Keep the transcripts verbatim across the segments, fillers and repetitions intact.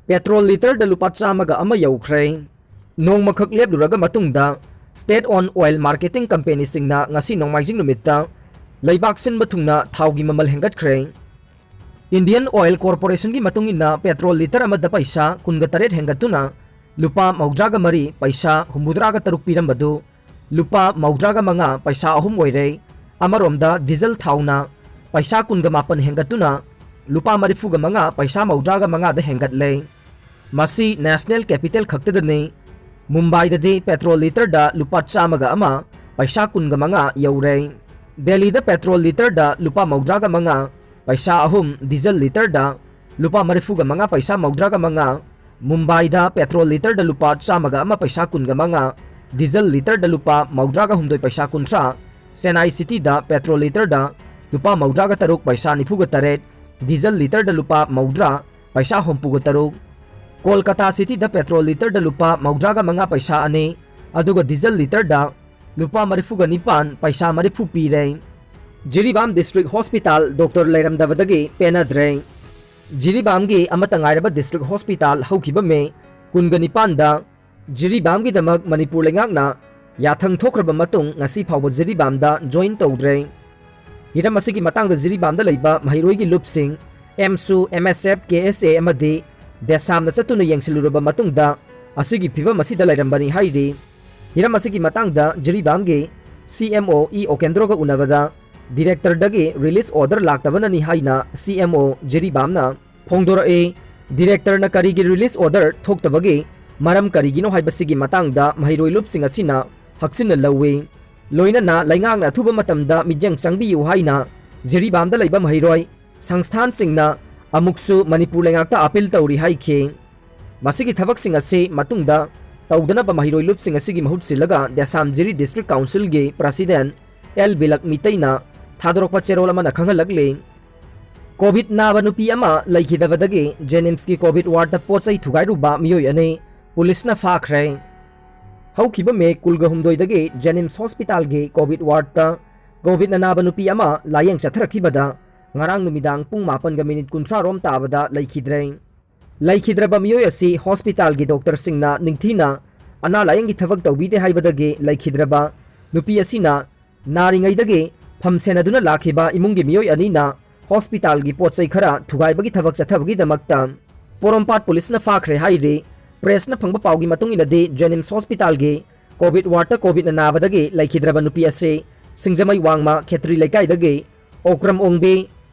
Petrol ꯂꯤꯇꯔꯗ ꯂꯨꯄꯥ ꯆꯥꯝꯃꯒ ꯑꯃ ꯌꯧꯈ꯭ꯔꯦ꯫ ꯅꯣꯡꯃꯈꯛ ꯂꯦꯞꯂꯨꯔꯒ ꯃꯇꯨꯡꯗ State Owned Oil Marketing Companyꯁꯤꯡꯅ ꯉꯁꯤ ꯅꯣꯡꯃꯥꯏꯖꯤꯡ ꯅꯨꯃꯤꯠꯇ ꯂꯩꯕꯥꯛ ꯁꯤꯟꯕ ꯊꯨꯡꯅ ꯊꯥꯎꯒꯤ ꯃꯃꯜ ꯍꯦꯟꯒꯠꯈ꯭ꯔꯦ꯫ Indian Oil Corporationꯒꯤ ꯃꯇꯨꯡ ꯏꯟꯅ ꯄꯦꯇ꯭ꯔꯣꯜ ꯂꯤꯇꯔ ꯑꯃꯗ ꯄꯩꯁꯥ ꯀꯨꯟꯒ ꯇꯔꯦꯠ ꯍꯦꯟꯒꯠꯇꯨꯅ ꯂꯨꯄꯥ ꯃꯧꯗ꯭ꯔꯥꯒ ꯃꯔꯤ ꯄꯩꯁꯥ ꯍꯨꯝꯐꯨꯇꯔꯥꯒ ꯇꯔꯨꯛ ꯄꯤꯔꯝꯕꯗꯨ ꯂꯨꯄꯥ ꯃꯧꯗ꯭ꯔꯥꯒ ꯃꯉꯥ ꯄꯩꯁꯥ ꯑꯍꯨꯝ ꯑꯣꯏꯔꯦ꯫ ꯑꯃꯔꯣꯝꯗ ꯗꯤꯖꯜ ꯊꯥꯎꯅ ꯄꯩꯁꯥ ꯀꯨꯟꯒ ꯃꯥꯄꯟ ꯍꯦꯟꯒꯠꯇꯨꯅ ꯂꯨꯄꯥ ꯃꯔꯤꯐꯨꯒ ꯃꯉꯥ ꯄꯩꯁꯥ ꯃꯧꯗ꯭ꯔꯥꯒ ꯃꯉꯥꯗ ꯍꯦꯟꯒꯠꯂꯦ꯫ ꯃꯁꯤ National Capital ꯈꯛꯇꯗꯅꯤ꯫ ꯃꯨꯝꯕꯥꯏꯗꯗꯤ ꯄꯦꯇ꯭ꯔꯣꯜ ꯂꯤꯇꯔꯗ ꯂꯨꯄꯥ ꯆꯥꯝꯃꯒ ꯑꯃ ꯄꯩꯁꯥ ꯀꯨꯟꯒ ꯃꯉꯥ ꯌꯧꯔꯦ꯫ ꯗꯦꯜꯂꯤꯗ ꯄꯦꯇ꯭ꯔꯣꯜ ꯂꯤꯇꯔꯗ ꯂꯨꯄꯥ ꯃꯧꯗ꯭ꯔꯥꯒ ꯃꯉꯥ ꯄꯩꯁꯥ ꯑꯍꯨꯝ, ꯗꯤꯖꯜ ꯂꯤꯇꯔꯗ ꯂꯨꯄꯥ ꯃꯔꯤꯐꯨꯒ ꯃꯉꯥ ꯄꯩꯁꯥ ꯃꯧꯗ꯭ꯔꯥꯒ ꯃꯉꯥ, ꯃꯨꯝꯕꯥꯏꯗ ꯄꯦꯇ꯭ꯔꯣꯜ ꯂꯤꯇꯔꯗ ꯂꯨꯄꯥ ꯆꯥꯝꯃꯒ ꯑꯃ ꯄꯩꯁꯥ ꯀꯨꯟꯒ ꯃꯉꯥ, ꯗꯤꯖꯜ ꯂꯤꯇꯔꯗ ꯂꯨꯄꯥ ꯃꯧꯗ꯭ꯔꯥꯒ ꯍꯨꯝꯗꯣꯏ ꯄꯩꯁꯥ ꯀꯨꯟꯊ꯭ꯔꯥ, ꯆꯦꯟꯅꯥꯏ ꯁꯤꯇꯤꯗ ꯄꯦꯇ꯭ꯔꯣꯜ ꯂꯤꯇꯔꯗ ꯂꯨꯄꯥ ꯃꯧꯗ꯭ꯔꯥꯒ ꯇꯔꯨꯛ ꯄꯩꯁꯥ ꯅꯤꯐꯨꯒ ꯇꯔꯦꯠ, ꯗꯤꯖꯜ ꯂꯤꯇꯔꯗ ꯂꯨꯄꯥ ꯃꯧꯗ꯭ꯔꯥ ꯄꯩꯁꯥ ꯍꯨꯝꯐꯨꯒ ꯇꯔꯨꯛ, ꯀꯣꯜꯀꯇꯥ ꯁꯤꯇꯤꯗ ꯄꯦꯇ꯭ꯔꯣꯜ ꯂꯤꯇꯔꯗ ꯂꯨꯄꯥ ꯃꯧꯗ꯭ꯔꯥꯒ ꯃꯉꯥ ꯄꯩꯁꯥ ꯑꯅꯤ, ꯑꯗꯨꯒ ꯗꯤꯖꯜ ꯂꯤꯇꯔꯗ ꯂꯨꯄꯥ ꯃꯔꯤꯐꯨꯒ ꯅꯤꯄꯥꯟ ꯄꯩꯁꯥ ꯃꯔꯤꯐꯨ ꯄꯤꯔꯦ꯫ ꯖꯤꯔꯤꯕꯥꯝ ꯗꯤꯁꯇ꯭ꯔꯤꯛ ꯍꯣꯁꯄꯤꯇꯥꯜ ꯗꯣꯛꯇꯔ ꯂꯩꯔꯝꯗꯕꯗꯒꯤ ꯄꯦꯟꯅꯗ꯭ꯔꯦ꯫ ꯖꯤꯔꯤꯕꯥꯝꯒꯤ ꯑꯃꯠꯇ ꯉꯥꯏꯔꯕ ꯗꯤꯁꯇ꯭ꯔꯤꯛ ꯍꯣꯁꯄꯤꯇꯥꯜ ꯍꯧꯈꯤꯕ ꯃꯦ ꯀꯨꯟꯒ ꯅꯤꯄꯥꯟꯗ ꯖꯤꯔꯤꯕꯥꯝꯒꯤꯗꯃꯛ ꯃꯅꯤꯄꯨꯔ ꯂꯩꯉꯥꯛꯅ ꯌꯥꯊꯪ ꯊꯣꯛꯈ꯭ꯔꯕ ꯃꯇꯨꯡ ꯉꯁꯤ ꯐꯥꯎꯕ ꯖꯤꯔꯤꯕꯥꯝꯗ ꯖꯣꯏꯟ ꯇꯧꯗ꯭ꯔꯦ꯫ ꯍꯤꯔꯝ ꯑꯁꯤꯒꯤ ꯃꯇꯥꯡꯗ ꯖꯤꯔꯤꯕꯥꯝꯗ ꯂꯩꯕ ꯃꯍꯩꯔꯣꯏꯒꯤ ꯂꯨꯞꯁꯤꯡ, ꯑꯦꯝꯁꯨ, ꯑꯦꯝ ꯑꯦꯁ ꯑꯦꯐ, ꯀꯦ ꯑꯦꯁ ꯑꯦ ꯑꯃꯗꯤ ꯗꯦꯁꯥꯝꯗ ꯆꯠꯇꯨꯅ ꯌꯦꯡꯁꯤꯜꯂꯨꯔꯕ ꯃꯇꯨꯡꯗ ꯑꯁꯤꯒꯤ ꯐꯤꯕꯝ ꯑꯁꯤꯗ ꯂꯩꯔꯝꯕꯅꯤ ꯍꯥꯏꯔꯤ꯫ ꯍꯤꯔꯝ ꯑꯁꯤꯒꯤ ꯃꯇꯥꯡꯗ ꯖꯤꯔꯤꯕꯥꯝꯒꯤ ꯁꯤ M O E ꯑꯣꯀꯦꯟꯗ꯭ꯔꯣꯒ ꯎꯅꯕꯗ ꯗꯤꯔꯦꯛꯇꯔꯗꯒꯤ release order ꯂꯥꯛꯇꯕꯅꯅꯤ ꯍꯥꯏꯅ ꯁꯤ ꯑꯦꯝ ꯑꯣ ꯖꯤꯔꯤꯕꯥꯝꯅ ꯐꯣꯡꯗꯣꯔꯛꯏ꯫ ꯗꯤꯔꯦꯛꯇꯔꯅ ꯀꯔꯤꯒꯤ ꯔꯤꯂꯤꯁ ꯑꯣꯔꯗꯔ ꯊꯣꯛꯇꯕꯒꯤ ꯃꯔꯝ ꯀꯔꯤꯒꯤꯅꯣ ꯍꯥꯏꯕꯁꯤꯒꯤ ꯃꯇꯥꯡꯗ ꯃꯍꯩꯔꯣꯏ ꯂꯨꯞꯁꯤꯡ ꯑꯁꯤꯅ ꯍꯛꯆꯤꯟꯅ ꯂꯧꯏ꯫ ꯂꯣꯏꯅꯅ ꯂꯩꯉꯥꯛꯅ ꯑꯊꯨꯕ ꯃꯇꯝꯗ ꯃꯤꯠꯌꯦꯡ ꯆꯪꯕꯤꯌꯨ ꯍꯥꯏꯅ ꯖꯤꯔꯤꯕꯥꯝꯗ ꯂꯩꯕ ꯃꯍꯩꯔꯣꯏ ꯁꯪꯁꯊꯥꯟꯁꯤꯡꯅ ꯑꯃꯨꯛꯁꯨ ꯃꯅꯤꯄꯨꯔ ꯂꯩꯉꯥꯛꯇ ꯑꯥꯄꯤꯜ ꯇꯧꯔꯤ ꯍꯥꯏꯈꯤ꯫ ꯃꯁꯤꯒꯤ ꯊꯕꯛꯁꯤꯡ ꯑꯁꯤ ꯃꯇꯨꯡꯗ ꯇꯧꯗꯅꯕ ꯃꯍꯩꯔꯣꯏ ꯂꯨꯞꯁꯤꯡ ꯑꯁꯤꯒꯤ ꯃꯍꯨꯠ ꯁꯤꯜꯂꯒ ꯗꯦꯁꯥꯝ ꯖꯤꯔꯤ ꯗꯤꯁꯇ꯭ꯔꯤꯛ ꯀꯥꯎꯟꯁꯤꯜꯒꯤ ꯄ꯭ꯔꯁꯤꯗꯦꯟ ꯑꯦꯜ ꯕꯤꯂꯛ ꯃꯤꯇꯩꯅ ꯊꯥꯗꯣꯔꯛꯄ ꯆꯦꯔꯣꯜ ꯑꯃꯅ ꯈꯪꯍꯜꯂꯛꯂꯤ꯫ ꯀꯣꯚꯤꯗ ꯅꯥꯕ ꯅꯨꯄꯤ ꯑꯃ ꯂꯩꯈꯤꯗꯕꯗꯒꯤ ꯖꯦꯅꯤꯝꯁꯀꯤ ꯀꯣꯚꯤꯗ ꯋꯥꯔꯗꯇ ꯄꯣꯠ ꯆꯩ ꯊꯨꯒꯥꯏꯔꯨꯕ ꯃꯤꯑꯣꯏ ꯑꯅꯤ ꯄꯨꯂꯤꯁꯅ ꯐꯥꯈ꯭ꯔꯦ꯫ ꯍꯧꯈꯤꯕ ꯃꯦ ꯀꯨꯟꯒ ꯍꯨꯝꯗꯣꯏꯗꯒꯤ ꯖꯦꯅꯤꯝꯁ ꯍꯣꯁꯄꯤꯇꯥꯜꯒꯤ ꯀꯣꯚꯤꯗ ꯋꯥꯔꯗꯇ ꯀꯣꯚꯤꯗꯅ ꯅꯥꯕ ꯅꯨꯄꯤ ꯑꯃ ꯂꯥꯌꯦꯡ ꯆꯠꯊꯔꯛꯈꯤꯕꯗ ꯉꯔꯥꯡ ꯅꯨꯃꯤꯗꯥꯡ ꯄꯨꯡ ꯃꯥꯄꯟꯒ ꯃꯤꯅꯤꯠ ꯀꯨꯟꯊ꯭ꯔꯥ ꯔꯣꯝ ꯇꯥꯕꯗ ꯂꯩꯈꯤꯗ꯭ꯔꯦ꯫ ꯂꯩꯈꯤꯗ꯭ꯔꯕ ꯃꯤꯑꯣꯏ ꯑꯁꯤ ꯍꯣꯁꯄꯤꯇꯥꯜꯒꯤ ꯗꯣꯛꯇꯔꯁꯤꯡꯅ ꯅꯤꯡꯊꯤꯅ ꯑꯅꯥ ꯂꯥꯌꯦꯡꯒꯤ ꯊꯕꯛ ꯇꯧꯕꯤꯗꯦ ꯍꯥꯏꯕꯗꯒꯤ ꯂꯩꯈꯤꯗ꯭ꯔꯕ ꯅꯨꯄꯤ ꯑꯁꯤꯅ ꯅꯥꯔꯤꯉꯩꯗꯒꯤ ꯐꯝ ꯁꯦꯟꯅꯗꯨꯅ ꯂꯥꯛꯈꯤꯕ ꯏꯃꯨꯡꯒꯤ ꯃꯤꯑꯣꯏ ꯑꯅꯤꯅ ꯍꯣꯁꯄꯤꯇꯥꯜꯒꯤ ꯄꯣꯠ ꯆꯩ ꯈꯔ ꯊꯨꯒꯥꯏꯕꯒꯤ ꯊꯕꯛ ꯆꯠꯊꯕꯒꯤꯗꯃꯛꯇ ꯄꯣꯔꯣꯝꯄꯥꯠ ꯄꯨꯂꯤꯁꯅ ꯐꯥꯈ꯭ꯔꯦ ꯍꯥꯏꯔꯤ꯫ ꯄ꯭ꯔꯦꯁꯅ ꯐꯪꯕ ꯄꯥꯎꯒꯤ ꯃꯇꯨꯡ ꯏꯟꯅꯗꯤ, ꯖꯦꯅꯤꯝꯁ ꯍꯣꯁꯄꯤꯇꯥꯜꯒꯤ ꯀꯣꯚꯤꯗ ꯋꯥꯔꯗꯇ ꯀꯣꯚꯤꯗꯅ ꯅꯥꯕꯗꯒꯤ ꯂꯩꯈꯤꯗ꯭ꯔꯕ ꯅꯨꯄꯤ ꯑꯁꯤ ꯁꯤꯡꯖꯃꯩ ꯋꯥꯡꯃ ꯈꯦꯇ꯭ꯔꯤ ꯂꯩꯀꯥꯏꯗꯒꯤ ꯑꯣꯀ꯭ꯔꯝ ꯑꯣꯡꯕꯤ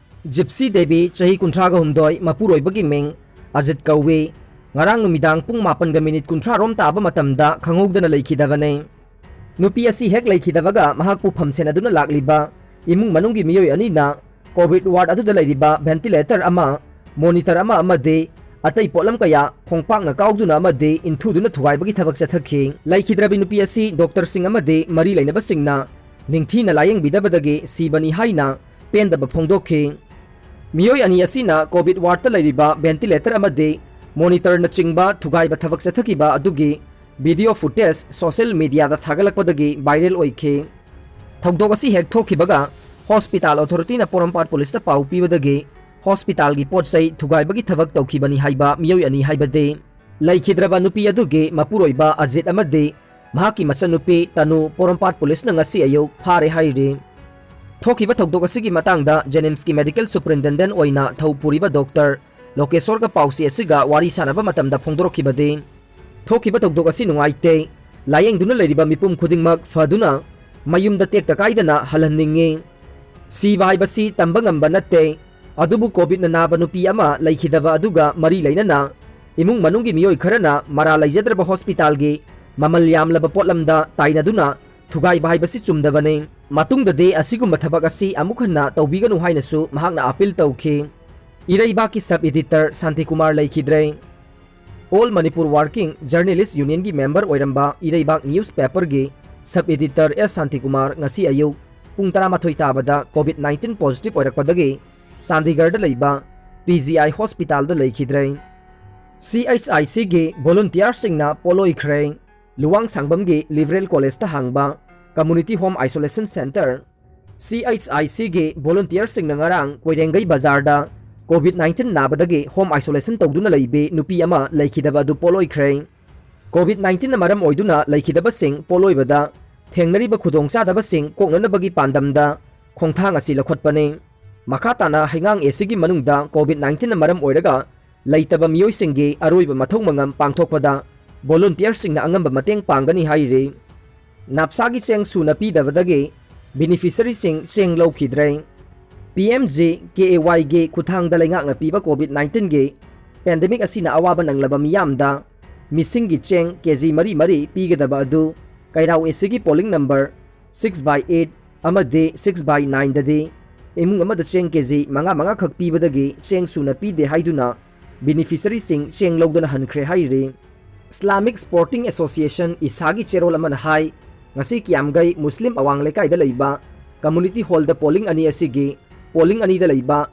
ꯖꯤꯞꯁꯤ ꯗꯦꯕꯤ, ꯆꯍꯤ ꯀꯨꯟꯊ꯭ꯔꯥꯒ ꯍꯨꯝꯗꯣꯏ, ꯃꯄꯨꯔꯣꯏꯕꯒꯤ ꯃꯤꯡ ꯑꯖꯤꯠ ꯀꯧꯏ, ꯉꯔꯥꯡ ꯅꯨꯃꯤꯗꯥꯡ ꯄꯨꯡ ꯃꯥꯄꯟꯒ ꯃꯤꯅꯤꯠ ꯀꯨꯟꯊ꯭ꯔꯥ ꯔꯣꯝ ꯇꯥꯕ ꯃꯇꯝꯗ ꯈꯪꯍꯧꯗꯅ ꯂꯩꯈꯤꯗꯕꯅꯤ꯫ ꯅꯨꯄꯤ ꯑꯁꯤ ꯍꯦꯛ ꯂꯩꯈꯤꯗꯕꯒ ꯃꯍꯥꯛꯄꯨ ꯐꯝ ꯁꯦꯟꯅꯗꯨꯅ ꯂꯥꯛꯂꯤꯕ ꯏꯃꯨꯡ ꯃꯅꯨꯡꯒꯤ ꯃꯤꯑꯣꯏ ꯑꯅꯤꯅ ꯀꯣꯚꯤꯗ ꯋꯥꯔꯗ ꯑꯗꯨꯗ ꯂꯩꯔꯤꯕ ꯚꯦꯟꯇꯤꯂꯦꯇꯔ ꯑꯃ, ꯃꯣꯅꯤꯇꯔ ꯑꯃ ꯑꯃꯗꯤ ꯑꯇꯩ ꯄꯣꯠꯂꯝ ꯀꯌꯥ ꯈꯣꯡꯄꯥꯛꯅ ꯀꯥꯎꯗꯨꯅ ꯑꯃꯗꯤ ꯏꯟꯊꯨꯗꯨꯅ ꯊꯨꯒꯥꯏꯕꯒꯤ ꯊꯕꯛ ꯆꯠꯊꯈꯤ꯫ ꯂꯩꯈꯤꯗ꯭ꯔꯕꯤ ꯅꯨꯄꯤ ꯑꯁꯤ ꯗꯣꯛꯇꯔꯁꯤꯡ ꯑꯃꯗꯤ ꯃꯔꯤ ꯂꯩꯅꯕꯁꯤꯡꯅ ꯅꯤꯡꯊꯤꯅ ꯂꯥꯌꯦꯡꯕꯤꯗꯕꯗꯒꯤ ꯁꯤꯕꯅꯤ ꯍꯥꯏꯅ ꯄꯦꯟꯗꯕ ꯐꯣꯡꯗꯣꯛꯈꯤ꯫ ꯃꯤꯑꯣꯏ ꯑꯅꯤ ꯑꯁꯤꯅ ꯀꯣꯚꯤꯗ ꯋꯥꯔꯗꯇ ꯂꯩꯔꯤꯕ ꯚꯦꯟꯇꯤꯂꯦꯇꯔ ꯑꯃꯗꯤ ꯃꯣꯅꯤꯇꯔꯅꯆꯤꯡꯕ ꯊꯨꯒꯥꯏꯕ ꯊꯕꯛ ꯆꯠꯊꯈꯤꯕ ꯑꯗꯨꯒꯤ ꯚꯤꯗꯤꯑꯣ ꯐꯨꯇꯦꯖ ꯁꯣꯁꯤꯌꯦꯜ ꯃꯤꯗꯤꯌꯥꯗ ꯊꯥꯒꯠꯂꯛꯄꯗꯒꯤ ꯚꯥꯏꯔꯦꯜ ꯑꯣꯏꯈꯤ꯫ ꯊꯧꯗꯣꯛ ꯑꯁꯤ ꯍꯦꯛ ꯊꯣꯛꯈꯤꯕꯒ ꯍꯣꯁꯄꯤꯇꯥꯜ ꯑꯣꯊꯣꯔꯤꯇꯤꯅ ꯄꯣꯔꯣꯝꯄꯥꯠ ꯄꯨꯂꯤꯁꯇ ꯄꯥꯎ ꯄꯤꯕꯗꯒꯤ ꯍꯣꯁꯄꯤꯇꯥꯜꯒꯤ ꯄꯣꯠ ꯆꯩ ꯊꯨꯒꯥꯏꯕꯒꯤ ꯊꯕꯛ ꯇꯧꯈꯤꯕꯅꯤ ꯍꯥꯏꯕ ꯃꯤꯑꯣꯏ ꯑꯅꯤ ꯍꯥꯏꯕꯗꯤ ꯂꯩꯈꯤꯗ꯭ꯔꯕ ꯅꯨꯄꯤ ꯑꯗꯨꯒꯤ ꯃꯄꯨꯔꯣꯏꯕ ꯑꯖꯤꯠ ꯑꯃꯗꯤ ꯃꯍꯥꯛꯀꯤ ꯃꯆꯟꯅꯨꯄꯤ ꯇꯅꯨ ꯄꯣꯔꯣꯝꯄꯥꯠ ꯄꯨꯂꯤꯁꯅ ꯉꯁꯤ ꯑꯌꯨꯛ ꯐꯥꯔꯦ ꯍꯥꯏꯔꯤ꯫ ꯊꯣꯛꯈꯤꯕ ꯊꯧꯗꯣꯛ ꯑꯁꯤꯒꯤ ꯃꯇꯥꯡꯗ ꯖꯦꯅꯤꯝꯁꯀꯤ ꯃꯦꯗꯤꯀꯦꯜ ꯁꯨꯄꯔꯤꯟꯇꯦꯟꯗꯦꯟꯠ ꯑꯣꯏꯅ ꯊꯧ ꯄꯨꯔꯤꯕ ꯗꯣꯛꯇꯔ ꯂꯣꯀꯦꯁꯣꯔꯒ ꯄꯥꯎꯆꯦ ꯑꯁꯤꯒ ꯋꯥꯔꯤ ꯁꯥꯟꯅꯕ ꯃꯇꯝꯗ ꯐꯣꯡꯗꯣꯔꯛꯈꯤꯕꯗꯤ, ꯊꯣꯛꯈꯤꯕ ꯊꯧꯗꯣꯛ ꯑꯁꯤ ꯅꯨꯡꯉꯥꯏꯇꯦ꯫ ꯂꯥꯌꯦꯡꯗꯨꯅ ꯂꯩꯔꯤꯕ ꯃꯤꯄꯨꯝ ꯈꯨꯗꯤꯡꯃꯛ ꯐꯗꯨꯅ ꯃꯌꯨꯝꯗ ꯇꯦꯛꯇ ꯀꯥꯏꯗꯅ ꯍꯜꯍꯟꯅꯤꯡꯉꯤ꯫ ꯁꯤꯕ ꯍꯥꯏꯕꯁꯤ ꯇꯝꯕ ꯉꯝꯕ ꯅꯠꯇꯦ꯫ ꯑꯗꯨꯕꯨ ꯀꯣꯚꯤꯗꯅ ꯅꯥꯕ ꯅꯨꯄꯤ ꯑꯃ ꯂꯩꯈꯤꯗꯕ ꯑꯗꯨꯒ ꯃꯔꯤ ꯂꯩꯅꯅ ꯏꯃꯨꯡ ꯃꯅꯨꯡꯒꯤ ꯃꯤꯑꯣꯏ ꯈꯔꯅ ꯃꯔꯥꯜ ꯂꯩꯖꯗ꯭ꯔꯕ ꯍꯣꯁꯄꯤꯇꯥꯜꯒꯤ ꯃꯃꯜ ꯌꯥꯝꯂꯕ ꯄꯣꯠꯂꯝꯗ ꯇꯥꯏꯅꯗꯨꯅ ꯊꯨꯒꯥꯏꯕ ꯍꯥꯏꯕꯁꯤ ꯆꯨꯝꯗꯕꯅꯤ꯫ ꯃꯇꯨꯡꯗꯗꯤ ꯑꯁꯤꯒꯨꯝꯕ ꯊꯕꯛ ꯑꯁꯤ ꯑꯃꯨꯛ ꯍꯟꯅ ꯇꯧꯕꯤꯒꯅꯨ ꯍꯥꯏꯅꯁꯨ ꯃꯍꯥꯛꯅ ꯑꯄꯤꯜ ꯇꯧꯈꯤ꯫ ꯏꯔꯩꯕꯥꯛꯀꯤ ꯁꯕ ꯏꯗꯤꯇꯔ ꯁꯥꯟꯇꯤꯀꯨꯃꯥꯔ ꯂꯩꯈꯤꯗ꯭ꯔꯦ꯫ ꯑꯣꯜ ꯃꯅꯤꯄꯨꯔ ꯋꯥꯔꯀꯤꯡ ꯖꯔꯅꯦꯂꯤꯁ ꯌꯨꯅꯤꯌꯟꯒꯤ ꯃꯦꯝꯕꯔ ꯑꯣꯏꯔꯝꯕ ꯏꯔꯩꯕꯥꯛ ꯅ꯭ꯌꯨꯁ ꯄꯦꯄꯔꯒꯤ ꯁꯕ ꯏꯗꯤꯇꯔ ꯑꯦꯁ ꯁꯥꯟꯇꯤꯀꯨꯃꯥꯔ ꯉꯁꯤ ꯑꯌꯨꯛ ꯄꯨꯡ ꯇꯔꯥꯃꯥꯊꯣꯏ ꯇꯥꯕꯗ ꯀꯣꯚꯤꯗ ꯅꯥꯏꯟꯇꯤꯟ ꯄꯣꯖꯤꯇꯤꯚ ꯑꯣꯏꯔꯛꯄꯗꯒꯤ ꯆꯥꯟꯗꯤꯒꯔꯗ ꯂꯩꯕ ꯄꯤ ꯖꯤ ꯑꯥꯏ ꯍꯣꯁꯄꯤꯇꯥꯜꯗ ꯂꯩꯈꯤꯗ꯭ꯔꯦ꯫ ꯁꯤ ꯑꯩꯆ ꯑꯥꯏ ꯁꯤꯒꯤ ꯚꯣꯂꯨꯟꯇꯤꯌꯥꯔꯁꯤꯡꯅ ꯄꯣꯠꯂꯣꯏꯈ꯭ꯔꯦ꯫ ꯂꯨꯋꯥꯡ ꯁꯥꯡꯕꯝꯒꯤ ꯂꯤꯕꯔꯦꯜ ꯀꯣꯂꯦꯖꯇ ꯍꯥꯡꯕ ꯀꯝꯃ꯭ꯌꯨꯅꯤꯇꯤ ꯍꯣꯝ ꯑꯥꯏꯁꯣꯂꯦꯁꯟ ꯁꯦꯟꯇꯔ, ꯁꯤ ꯑꯩꯆ ꯑꯥꯏ ꯁꯤꯒꯤ ꯚꯣꯂꯨꯟꯇꯤꯌꯔꯁꯤꯡꯅ ꯉꯔꯥꯡ ꯀꯣꯏꯔꯦꯡꯒꯩ ꯕꯖꯥꯔꯗ ꯀꯣꯚꯤꯗ ꯅꯥꯏꯟꯇꯤꯟ ꯅꯥꯕꯗꯒꯤ ꯍꯣꯝ ꯑꯥꯏꯁꯣꯂꯦꯁꯟ ꯇꯧꯗꯨꯅ ꯂꯩꯕꯤ ꯅꯨꯄꯤ ꯑꯃ ꯂꯩꯈꯤꯗꯕ ꯑꯗꯨ ꯄꯣꯠꯂꯣꯏꯈ꯭ꯔꯦ꯫ ꯀꯣꯚꯤꯗ ꯅꯥꯏꯟꯇꯤꯟꯅ ꯃꯔꯝ ꯑꯣꯏꯗꯨꯅ ꯂꯩꯈꯤꯗꯕꯁꯤꯡ ꯄꯣꯠꯂꯣꯏꯕꯗ ꯊꯦꯡꯅꯔꯤꯕ ꯈꯨꯗꯣꯡꯆꯥꯗꯕꯁꯤꯡ ꯀꯣꯛꯅꯅꯕꯒꯤ ꯄꯥꯟꯗꯝꯗ ꯈꯣꯡꯊꯥꯡ ꯑꯁꯤ ꯂꯧꯈꯠꯄꯅꯤ꯫ ꯃꯈꯥ ꯇꯥꯅ ꯍꯩꯉꯥꯡ ꯑꯦꯁꯤꯒꯤ ꯃꯅꯨꯡꯗ ꯀꯣꯚꯤꯗ ꯅꯥꯏꯟꯇꯤꯟꯅ ꯃꯔꯝ ꯑꯣꯏꯔꯒ ꯂꯩꯇꯕ ꯃꯤꯑꯣꯏꯁꯤꯡꯒꯤ ꯑꯔꯣꯏꯕ ꯃꯊꯧ ꯃꯉꯝ ꯄꯥꯡꯊꯣꯛꯄꯗ ꯚꯣꯂꯨꯟꯇꯤꯌꯔꯁꯤꯡꯅ ꯑꯉꯝꯕ ꯃꯇꯦꯡ ꯄꯥꯡꯒꯅꯤ ꯍꯥꯏꯔꯤ꯫ ꯅꯥꯞꯁꯥꯒꯤ ꯆꯦꯡ ꯁꯨꯅ ꯄꯤꯗꯕꯗꯒꯤ ꯕꯦꯅꯤꯐꯤꯁꯔꯤꯁꯤꯡ ꯆꯦꯡ ꯂꯧꯈꯤꯗ꯭ꯔꯦ꯫ P M G K A ꯋꯥꯏꯒꯤ ꯈꯨꯠꯊꯥꯡꯗ ꯂꯩꯉꯥꯛꯅ ꯄꯤꯕ ꯀꯣꯚꯤꯗ ꯅꯥꯏꯟꯇꯤꯟꯒꯤ ꯄꯦꯟꯗꯦꯃꯤꯛ ꯑꯁꯤꯅ ꯑꯋꯥꯕ ꯅꯪꯂꯕ ꯃꯤꯌꯥꯝꯗ ꯃꯤꯁꯤꯡꯒꯤ ꯆꯦꯡ ꯀꯦ ꯖꯤ ꯃꯔꯤ ꯃꯔꯤ ꯄꯤꯒꯗꯕ ꯑꯗꯨ ꯀꯩꯔꯥꯎ ꯑꯦꯁꯤꯒꯤ polling number six by eight ꯑꯃꯗꯤ ꯁꯤꯛꯁ ꯕꯥꯏ ꯅꯥꯏꯟꯗꯗꯤ ꯏꯃꯨꯡ ꯑꯃꯗ ꯆꯦꯡ ꯀꯦ ꯖꯤ ꯃꯉꯥ ꯃꯉꯥꯈꯛ ꯄꯤꯕꯗꯒꯤ ꯆꯦꯡ ꯁꯨꯅ ꯄꯤꯗꯦ ꯍꯥꯏꯗꯨꯅ ꯕꯦꯅꯤꯐꯤꯁꯔꯤꯁꯤꯡ ꯆꯦꯡ ꯂꯧꯗꯅ ꯍꯟꯈ꯭ꯔꯦ ꯍꯥꯏꯔꯤ꯫ ꯏꯁꯂꯥꯃꯤꯛ ꯁ꯭ꯄꯣꯔꯇꯤꯡ ꯑꯦꯁꯣꯁꯤꯌꯦꯁꯟ ꯏꯁꯥꯒꯤ ꯆꯦꯔꯣꯜ ꯑꯃꯅ ꯍꯥꯏ, ꯉꯁꯤ ꯀꯤꯌꯥꯝꯒꯩ ꯃꯨꯁꯂꯤꯝ ꯑꯋꯥꯡ ꯂꯩꯀꯥꯏꯗ ꯂꯩꯕ ꯀꯝꯃꯨꯅꯤꯇꯤ ꯍꯣꯜꯗ ꯄꯣꯂꯤꯡ ꯑꯅꯤ ꯑꯁꯤꯒꯤ ꯄꯣꯂꯤꯡ ꯑꯅꯤꯗ ꯂꯩꯕ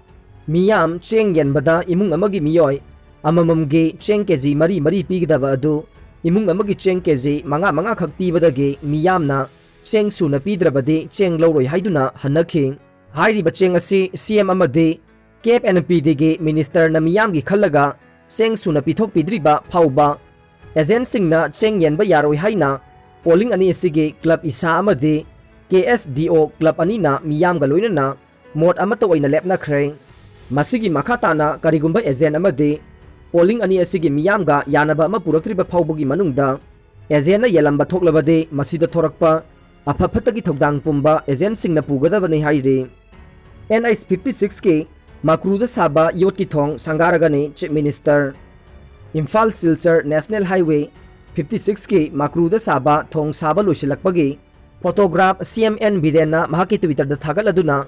ꯃꯤꯌꯥꯝ ꯆꯦꯡ ꯌꯦꯟꯕꯗ ꯏꯃꯨꯡ ꯑꯃꯒꯤ ꯃꯤꯑꯣꯏ ꯑꯃꯃꯝꯒꯤ ꯆꯦꯡ ꯀꯦ ꯖꯤ ꯃꯔꯤ ꯃꯔꯤ ꯄꯤꯒꯗꯕ ꯑꯗꯨ ꯏꯃꯨꯡ ꯑꯃꯒꯤ ꯆꯦꯡ ꯀꯦ ꯖꯤ ꯃꯉꯥ ꯃꯉꯥꯈꯛ ꯄꯤꯕꯗꯒꯤ ꯃꯤꯌꯥꯝꯅ ꯆꯦꯡ ꯁꯨꯅ ꯄꯤꯗ꯭ꯔꯕꯗꯤ ꯆꯦꯡ ꯂꯧꯔꯣꯏ ꯍꯥꯏꯗꯨꯅ ꯍꯟꯅꯈꯤ꯫ ꯍꯥꯏꯔꯤꯕ ꯆꯦꯡ ꯑꯁꯤ ꯁꯤ ꯑꯦꯝ ꯑꯃꯗꯤ ꯀꯦꯞ ꯑꯦꯟ ꯄꯤ ꯗꯤꯒꯤ ꯃꯤꯅꯤꯁꯇꯔꯅ ꯃꯤꯌꯥꯝꯒꯤ ꯈꯜꯂꯒ ꯆꯦꯡ ꯁꯨꯅ ꯄꯤꯊꯣꯛꯄꯤꯗ꯭ꯔꯤꯕ ꯐꯥꯎꯕ ꯑꯦꯖꯦꯟꯁꯤꯡꯅ ꯆꯦꯡ ꯌꯦꯟꯕ ꯌꯥꯔꯣꯏ ꯍꯥꯏꯅ ꯄꯣꯂꯤꯡ ꯑꯅꯤ ꯑꯁꯤꯒꯤ ꯀ꯭ꯂꯕ ꯏꯁꯥ ꯑꯃꯗꯤ ꯀꯦ ꯑꯦꯁ ꯗꯤ ꯑꯣ ꯀ꯭ꯂꯕ ꯑꯅꯤꯅ ꯃꯤꯌꯥꯝꯒ ꯂꯣꯏꯅꯅ ꯃꯣꯠ ꯑꯃꯠꯇ ꯑꯣꯏꯅ ꯂꯦꯞꯅꯈ꯭ꯔꯦ꯫ ꯃꯁꯤꯒꯤ ꯃꯈꯥ ꯇꯥꯅ ꯀꯔꯤꯒꯨꯝꯕ ꯑꯦꯖꯦꯟ ꯑꯃꯗꯤ ꯄꯣꯂꯤꯡ ꯑꯅꯤ ꯑꯁꯤꯒꯤ ꯃꯤꯌꯥꯝꯒ ꯌꯥꯅꯕ ꯑꯃ ꯄꯨꯔꯛꯇ꯭ꯔꯤꯕ ꯐꯥꯎꯕꯒꯤ ꯃꯅꯨꯡꯗ ꯑꯦꯖꯦꯟꯅ ꯌꯦꯜꯂꯝꯕ ꯊꯣꯛꯂꯕꯗꯤ ꯃꯁꯤꯗ ꯊꯣꯔꯛꯄ ꯑꯐ ꯐꯠꯇꯒꯤ ꯊꯧꯗꯥꯡ ꯄꯨꯝꯕ ꯑꯦꯖꯦꯟꯁꯤꯡꯅ ꯄꯨꯒꯗꯕꯅꯤ ꯍꯥꯏꯔꯤ꯫ ꯑꯦꯟ ꯑꯩꯆ ꯐꯤꯐꯇꯤ ꯁꯤꯛꯁꯀꯤ ꯃꯀ꯭ꯔꯨꯗ ꯁꯥꯕ ꯌꯣꯠꯀꯤ ꯊꯣꯡ ꯁꯪꯒꯥꯔꯒꯅꯤ chief minister. Imphal Silchar national highway fifty ꯁꯤꯛꯁꯀꯤ ꯃꯀ꯭ꯔꯨꯗ ꯁꯥꯕ ꯊꯣꯡ ꯁꯥꯕ ꯂꯣꯏꯁꯤꯜꯂꯛꯄꯒꯤ ꯐꯣꯇꯣꯒ꯭ꯔꯥꯐ ꯁꯤ ꯑꯦꯝ ꯑꯦꯟ ꯕꯤꯔꯦꯟꯅ ꯃꯍꯥꯛꯀꯤ ꯇ꯭ꯋꯤꯇꯔꯗ ꯊꯥꯒꯠꯂꯗꯨꯅ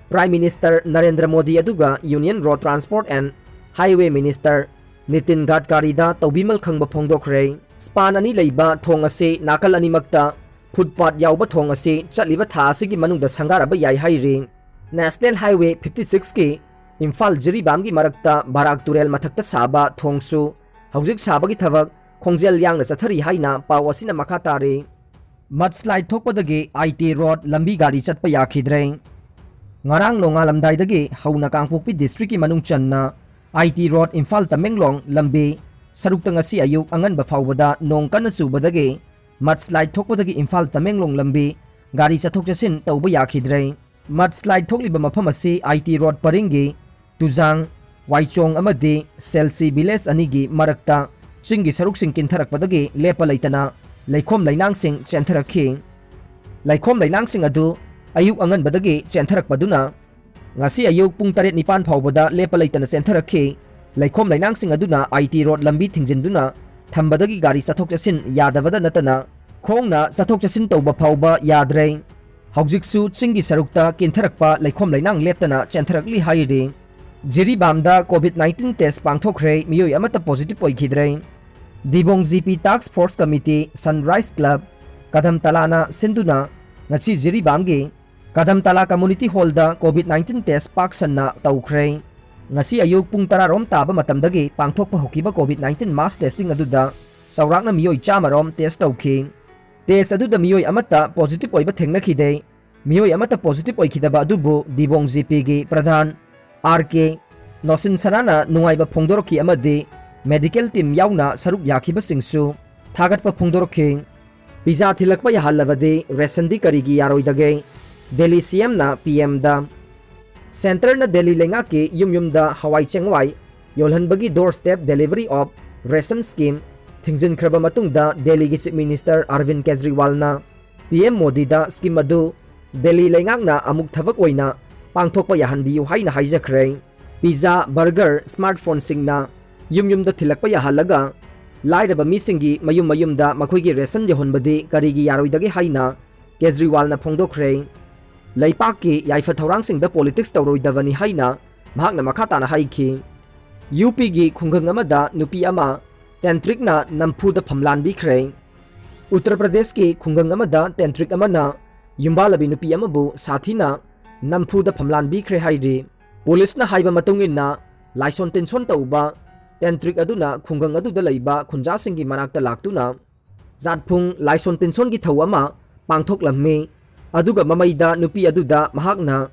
ꯄ꯭ꯔꯥꯏꯝ ꯃꯤꯅꯤꯁꯇꯔ ꯅꯔꯦꯟꯗ꯭ꯔ ꯃꯣꯗꯤ ꯑꯗꯨꯒ union road transport and highway minister Nitin ꯒꯗꯀꯥꯔꯤꯗ ꯇꯧꯕꯤꯃꯜ ꯈꯪꯕ ꯐꯣꯡꯗꯣꯛꯈ꯭ꯔꯦ꯫ ꯁ꯭ꯄꯥꯟ ꯑꯅꯤ ꯂꯩꯕ ꯊꯣꯡ ꯑꯁꯤ ꯅꯥꯀꯜ ꯑꯅꯤꯃꯛꯇ ꯐꯨꯠꯄꯥꯠ ꯌꯥꯎꯕ ꯊꯣꯡ ꯑꯁꯤ ꯆꯠꯂꯤꯕ ꯊꯥ ꯑꯁꯤꯒꯤ ꯃꯅꯨꯡꯗ ꯁꯪꯒꯥꯔꯕ ꯌꯥꯏ ꯍꯥꯏꯔꯤ꯫ ꯅꯦꯁꯅꯦꯜ ꯍꯥꯏꯋꯦ ꯐꯤꯐꯇꯤ ꯁꯤꯛꯁꯀꯤ ꯏꯝꯐꯥꯜ ꯖꯤꯔꯤꯕꯥꯝꯒꯤ ꯃꯔꯛꯇ ꯕꯔꯥꯛ ꯇꯨꯔꯦꯜ ꯃꯊꯛꯇ ꯁꯥꯕ ꯊꯣꯡꯁꯨ ꯍꯧꯖꯤꯛ ꯁꯥꯕꯒꯤ ꯊꯕꯛ ꯈꯣꯡꯖꯦꯜ ꯌꯥꯡꯅ ꯆꯠꯊꯔꯤ ꯍꯥꯏꯅ ꯄꯥꯎ ꯑꯁꯤꯅ ꯃꯈꯥ ꯇꯥꯔꯤ꯫ ꯃꯗꯁ꯭ꯂꯥꯏꯗ ꯊꯣꯛꯄꯗꯒꯤ ꯑꯥꯏ ꯇꯤ ꯔꯣꯗ ꯂꯝꯕꯤ ꯒꯥꯔꯤ ꯆꯠꯄ ꯌꯥꯈꯤꯗ꯭ꯔꯦ꯫ ꯉꯔꯥꯡ ꯅꯣꯡꯉꯥꯜꯂꯝꯗꯥꯏꯗꯒꯤ ꯍꯧꯅ ꯀꯥꯡꯄꯣꯛꯄꯤ ꯗꯤꯁꯇ꯭ꯔꯤꯛꯀꯤ ꯃꯅꯨꯡ ꯆꯟꯅ ꯑꯥꯏ ꯇꯤ ꯔꯣꯗ ꯏꯝꯐꯥꯜ ꯇꯃꯦꯡꯂꯣꯡ ꯂꯝꯕꯤ ꯁꯔꯨꯛꯇ ꯉꯁꯤ ꯑꯌꯨꯛ ꯑꯉꯟꯕ ꯐꯥꯎꯕꯗ ꯅꯣꯡ ꯀꯟꯅ ꯆꯨꯕꯗꯒꯤ ꯃꯗ ꯁ꯭ꯂꯥꯏꯗ ꯊꯣꯛꯄꯗꯒꯤ ꯏꯝꯐꯥꯜ ꯇꯃꯦꯡꯂꯣꯡ ꯂꯝꯕꯤ ꯒꯥꯔꯤ ꯆꯠꯊꯣꯛ ꯆꯠꯁꯤꯟ ꯇꯧꯕ ꯌꯥꯈꯤꯗ꯭ꯔꯦ꯫ ꯃꯗ ꯁ꯭ꯂꯥꯏꯗ ꯊꯣꯛꯂꯤꯕ ꯃꯐꯝ ꯑꯁꯤ ꯑꯥꯏ ꯇꯤ ꯔꯣꯗ ꯄꯔꯤꯡꯒꯤ ꯇꯨꯖꯥꯡ, ꯋꯥꯏꯆꯣꯡ ꯑꯃꯗꯤ ꯁꯦꯜꯁꯤ ꯚꯤꯂꯦꯖ ꯑꯅꯤꯒꯤ ꯃꯔꯛꯇ ꯆꯤꯡꯒꯤ ꯁꯔꯨꯛꯁꯤꯡ ꯀꯤꯟꯊꯔꯛꯄꯗꯒꯤ ꯂꯦꯞꯄ ꯂꯩꯇꯅ ꯂꯩꯈꯣꯝ ꯂꯩꯅꯥꯡꯁꯤꯡ ꯆꯦꯟꯊꯔꯛꯈꯤ꯫ ꯂꯩꯈꯣꯝ ꯂꯩꯅꯥꯡꯁꯤꯡ ꯑꯗꯨ ꯑꯌꯨꯛ ꯑꯉꯟꯕꯗꯒꯤ ꯆꯦꯟꯊꯔꯛꯄꯗꯨꯅ ꯉꯁꯤ ꯑꯌꯨꯛ ꯄꯨꯡ ꯇꯔꯦꯠ ꯅꯤꯄꯥꯟ ꯐꯥꯎꯕꯗ ꯂꯦꯞꯄ ꯂꯩꯇꯅ ꯆꯦꯟꯊꯔꯛꯈꯤ꯫ ꯂꯩꯈꯣꯝ ꯂꯩꯅꯥꯡꯁꯤꯡ ꯑꯗꯨꯅ ꯑꯥꯏ ꯇꯤ ꯔꯣꯗ ꯂꯝꯕꯤ ꯊꯤꯡꯖꯤꯟꯗꯨꯅ ꯊꯝꯕꯗꯒꯤ ꯒꯥꯔꯤ ꯆꯠꯊꯣꯛ ꯆꯠꯁꯤꯟ ꯌꯥꯗꯕꯗ ꯅꯠꯇꯅ ꯈꯣꯡꯅ ꯆꯠꯊꯣꯛ ꯆꯠꯁꯤꯟ ꯇꯧꯕ ꯐꯥꯎꯕ ꯌꯥꯗ꯭ꯔꯦ꯫ ꯍꯧꯖꯤꯛꯁꯨ ꯆꯤꯡꯒꯤ ꯁꯔꯨꯛꯇ ꯀꯤꯟꯊꯔꯛꯄ ꯂꯩꯈꯣꯝ ꯂꯩꯅꯥꯡ ꯂꯦꯞꯇꯅ ꯆꯦꯟꯊꯔꯛꯂꯤ ꯍꯥꯏꯔꯤ꯫ ꯖꯤꯔꯤꯕꯥꯝꯗ ꯀꯣꯚꯤꯗ ꯅꯥꯏꯟꯇꯤꯟ ꯇꯦꯁ ꯄꯥꯡꯊꯣꯛꯈ꯭ꯔꯦ, ꯃꯤꯑꯣꯏ ꯑꯃꯠꯇ ꯄꯣꯖꯤꯇꯤꯚ ꯑꯣꯏꯈꯤꯗ꯭ꯔꯦ꯫ ꯗꯤꯕꯣꯡ ꯖꯤ ꯄꯤ ꯇꯥꯛꯁ ꯐꯣꯔꯁ ꯀꯃꯤꯇꯤ, ꯁꯟꯔꯥꯏꯖ ꯀ꯭ꯂꯕ, ꯀꯗꯝ ꯇꯂꯥꯅ ꯁꯤꯟꯗꯨꯅ ꯉꯁꯤ ꯖꯤꯔꯤꯕꯥꯝꯒꯤ ꯀꯗꯝ ꯇꯂꯥ ꯀꯝꯃꯨꯅꯤꯇꯤ ꯍꯣꯜꯗ ꯀꯣꯚꯤꯗ ꯅꯥꯏꯟꯇꯤꯟ ꯇꯦꯁ ꯄꯥꯛ ꯁꯟꯅ ꯇꯧꯈ꯭ꯔꯦ꯫ ꯉꯁꯤ ꯑꯌꯨꯛ ꯄꯨꯡ ꯇꯔꯥ ꯔꯣꯝ ꯇꯥꯕ ꯃꯇꯝꯗꯒꯤ ꯄꯥꯡꯊꯣꯛꯄ ꯍꯧꯈꯤꯕ ꯀꯣꯚꯤꯗ ꯅꯥꯏꯟꯇꯤꯟ ꯃꯥꯁ ꯇꯦꯁꯇꯤꯡ ꯑꯗꯨꯗ ꯆꯥꯎꯔꯥꯛꯅ ꯃꯤꯑꯣꯏ ꯆꯥꯝꯃ ꯔꯣꯝ ꯇꯦꯁ ꯇꯧꯈꯤ꯫ ꯇꯦꯁ ꯑꯗꯨꯗ ꯃꯤꯑꯣꯏ ꯑꯃꯠꯇ ꯄꯣꯖꯤꯇꯤꯚ ꯑꯣꯏꯕ ꯊꯦꯡꯅꯈꯤꯗꯦ꯫ ꯃꯤꯑꯣꯏ ꯑꯃꯠꯇ ꯄꯣꯖꯤꯇꯤꯚ ꯑꯣꯏꯈꯤꯗꯕ ꯑꯗꯨꯕꯨ ꯗꯤꯕꯣꯡ ꯖꯤ ꯄꯤꯒꯤ ꯄ꯭ꯔꯙꯥꯟ ꯑꯥꯔ ꯀꯦ ꯅꯣꯁꯤꯟ ꯁꯅꯥꯅ ꯅꯨꯡꯉꯥꯏꯕ ꯐꯣꯡꯗꯣꯔꯛꯈꯤ ꯑꯃꯗꯤ ꯃꯦꯗꯤꯀꯦꯜ ꯇꯤꯝ ꯌꯥꯎꯅ ꯁꯔꯨꯛ ꯌꯥꯈꯤꯕꯁꯤꯡꯁꯨ ꯊꯥꯒꯠꯄ ꯐꯣꯡꯗꯣꯔꯛꯈꯤ꯫ ꯄꯤꯖꯥ ꯊꯤꯜꯂꯛꯄ ꯌꯥꯍꯜꯂꯕꯗꯤ ꯔꯦꯁꯟꯗꯤ ꯀꯔꯤꯒꯤ ꯌꯥꯔꯣꯏꯗꯒꯦ? ꯗꯦꯜꯂꯤ ꯁꯤ ꯑꯦꯝꯅ ꯄꯤ ꯑꯦꯝꯗ꯫ ꯁꯦꯟꯇꯔꯅ ꯗꯦꯜꯂꯤ ꯂꯩꯉꯥꯛꯀꯤ ꯌꯨꯝ ꯌꯨꯝꯗ ꯍꯋꯥꯏ ꯆꯦꯡꯋꯥꯏ ꯌꯣꯜꯍꯟꯕꯒꯤ door step delivery of ration scheme ꯊꯤꯡꯖꯤꯟꯈ꯭ꯔꯕ ꯃꯇꯨꯡꯗ ꯗꯦꯜꯂꯤꯒꯤ ꯆꯤꯐ ꯃꯤꯅꯤꯁꯇꯔ ꯑꯔꯕꯤꯟ ꯀꯦꯖ꯭ꯔꯤꯋꯥꯜꯅ ꯄꯤ ꯑꯦꯝ ꯃꯣꯗꯤꯗ ꯁ꯭ꯀꯤꯝ ꯑꯗꯨ ꯗꯦꯜꯂꯤ ꯂꯩꯉꯥꯛꯅ ꯑꯃꯨꯛ ꯊꯕꯛ ꯑꯣꯏꯅ ꯄꯥꯡꯊꯣꯛꯄ ꯌꯥꯍꯟꯕꯤꯌꯨ ꯍꯥꯏꯅ ꯍꯥꯏꯖꯈ꯭ꯔꯦ꯫ ꯄꯤꯖꯥ, ꯕꯔꯒꯔ, ꯁ꯭ꯃꯥꯔꯠꯐꯣꯟꯁꯤꯡꯅ ꯌꯨꯝ ꯌꯨꯝꯗ ꯊꯤꯜꯂꯛꯄ ꯌꯥꯍꯜꯂꯒ ꯂꯥꯏꯔꯕ ꯃꯤꯁꯤꯡꯒꯤ ꯃꯌꯨꯝ ꯃꯌꯨꯝꯗ ꯃꯈꯣꯏꯒꯤ ꯔꯦꯁꯟ ꯌꯧꯍꯟꯕꯗꯤ ꯀꯔꯤꯒꯤ ꯌꯥꯔꯣꯏꯗꯒꯦ ꯍꯥꯏꯅ ꯀꯦꯖ꯭ꯔꯤꯋꯥꯜꯅ ꯐꯣꯡꯗꯣꯛꯈ꯭ꯔꯦ꯫ ꯂꯩꯄꯥꯛꯀꯤ ꯌꯥꯏꯐ ꯊꯧꯔꯥꯡꯁꯤꯡꯗ ꯄꯣꯂꯤꯇꯤꯛꯁ ꯇꯧꯔꯣꯏꯗꯕꯅꯤ ꯍꯥꯏꯅ ꯃꯍꯥꯛꯅ ꯃꯈꯥ ꯇꯥꯅ ꯍꯥꯏꯈꯤ꯫ ꯌꯨ ꯄꯤꯒꯤ ꯈꯨꯡꯒꯪ ꯑꯃꯗ ꯅꯨꯄꯤ ꯑꯃ ꯇꯦꯟꯇ꯭ꯔꯤꯛꯅ ꯅꯝꯐꯨꯗ ꯐꯝꯂꯥꯟꯕꯤꯈ꯭ꯔꯦ꯫ ꯎꯠꯇꯔ ꯄ꯭ꯔꯗꯦꯁꯀꯤ ꯈꯨꯡꯒꯪ ꯑꯃꯗ ꯇꯦꯟꯇ꯭ꯔꯤꯛ ꯑꯃꯅ ꯌꯨꯝꯕꯥꯜꯂꯕꯤ ꯅꯨꯄꯤ ꯑꯃꯕꯨ ꯁꯥꯊꯤꯅ ꯅꯝꯐꯨꯗ ꯐꯝꯂꯥꯟꯕꯤꯈ꯭ꯔꯦ ꯍꯥꯏꯔꯤ꯫ ꯄꯨꯂꯤꯁꯅ ꯍꯥꯏꯕ ꯃꯇꯨꯡ ꯏꯟꯅ, ꯂꯥꯏꯁꯣꯟ ꯇꯤꯟꯁꯣꯟ ꯇꯧꯕ ꯇꯦꯟꯇ꯭ꯔꯤꯛ ꯑꯗꯨꯅ ꯈꯨꯡꯒꯪ ꯑꯗꯨꯗ ꯂꯩꯕ ꯈꯨꯟꯖꯥꯁꯤꯡꯒꯤ ꯃꯅꯥꯛꯇ ꯂꯥꯛꯇꯨꯅ ꯖꯥꯠꯐꯨꯡ ꯂꯥꯏꯁꯣꯟ ꯇꯤꯟꯁꯣꯟꯒꯤ ꯊꯧ ꯑꯃ ꯄꯥꯡꯊꯣꯛꯂꯝꯃꯤ꯫ ꯑꯗꯨꯒ ꯃꯃꯩꯗ ꯅꯨꯄꯤ ꯑꯗꯨꯗ ꯃꯍꯥꯛꯅ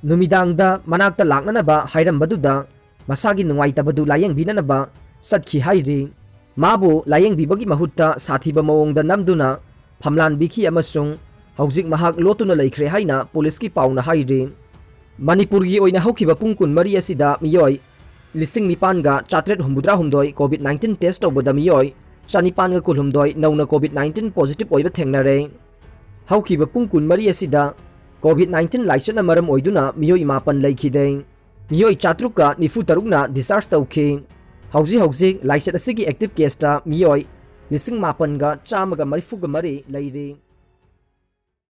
ꯅꯨꯃꯤꯗꯥꯡꯗ ꯃꯅꯥꯛꯇ ꯂꯥꯛꯅꯅꯕ ꯍꯥꯏꯔꯝꯕꯗꯨꯗ ꯃꯁꯥꯒꯤ ꯅꯨꯡꯉꯥꯏꯇꯕꯗꯨ ꯂꯥꯌꯦꯡꯕꯤꯅꯅꯕ ꯆꯠꯈꯤ ꯍꯥꯏꯔꯤ꯫ ꯃꯥꯕꯨ ꯂꯥꯌꯦꯡꯕꯤꯕꯒꯤ ꯃꯍꯨꯠꯇ ꯁꯥꯊꯤꯕ ꯃꯑꯣꯡꯗ ꯅꯝꯗꯨꯅ ꯐꯝꯂꯥꯟꯕꯤꯈꯤ ꯑꯃꯁꯨꯡ ꯍꯧꯖꯤꯛ ꯃꯍꯥꯛ ꯂꯣꯠꯇꯨꯅ ꯂꯩꯈ꯭ꯔꯦ ꯍꯥꯏꯅ ꯄꯨꯂꯤꯁꯀꯤ ꯄꯥꯎꯅ ꯍꯥꯏꯔꯤ꯫ ꯃꯅꯤꯄꯨꯔꯒꯤ ꯑꯣꯏꯅ ꯍꯧꯈꯤꯕ ꯄꯨꯡ ꯀꯨꯟꯃꯔꯤ ꯑꯁꯤꯗ ꯃꯤꯑꯣꯏ ꯂꯤꯁꯤꯡ ꯅꯤꯄꯥꯟꯒ ꯆꯥꯇ꯭ꯔꯦꯠ ꯍꯨꯝꯐꯨꯇꯔꯥꯍꯨꯝꯗꯣꯏ COVID nineteen test ꯇꯧꯕꯗ ꯃꯤꯑꯣꯏ ꯆꯅꯤꯄꯥꯟꯒ ꯀꯨꯟꯍꯨꯝꯗꯣꯏ ꯅꯧꯅ COVID nineteen positive ꯑꯣꯏꯕ ꯊꯦꯡꯅꯔꯦ꯫ ꯍꯧꯈꯤꯕ ꯄꯨꯡ ꯀꯨꯟꯃꯔꯤ ꯑꯁꯤꯗ COVID nineteen ꯂꯥꯏꯆꯠꯅ ꯃꯔꯝ ꯑꯣꯏꯗꯨꯅ ꯃꯤꯑꯣꯏ ꯃꯥꯄꯟ ꯂꯩꯈꯤꯗꯦ꯫ ꯃꯤꯑꯣꯏ ꯆꯥꯇ꯭ꯔꯨꯛꯀ ꯅꯤꯐꯨ ꯇꯔꯨꯛꯅ discharge ꯇꯧꯈꯤ꯫ ꯍꯧꯖꯤꯛ ꯍꯧꯖꯤꯛ ꯂꯥꯏꯆꯠ ꯑꯁꯤꯒꯤ active caseꯇ ꯃꯤꯑꯣꯏ ꯂꯤꯁꯤꯡ ꯃꯥꯄꯟꯒ ꯆꯥꯝꯃꯒ ꯃꯔꯤꯐꯨꯒ ꯃꯔꯤ ꯂꯩꯔꯤ꯫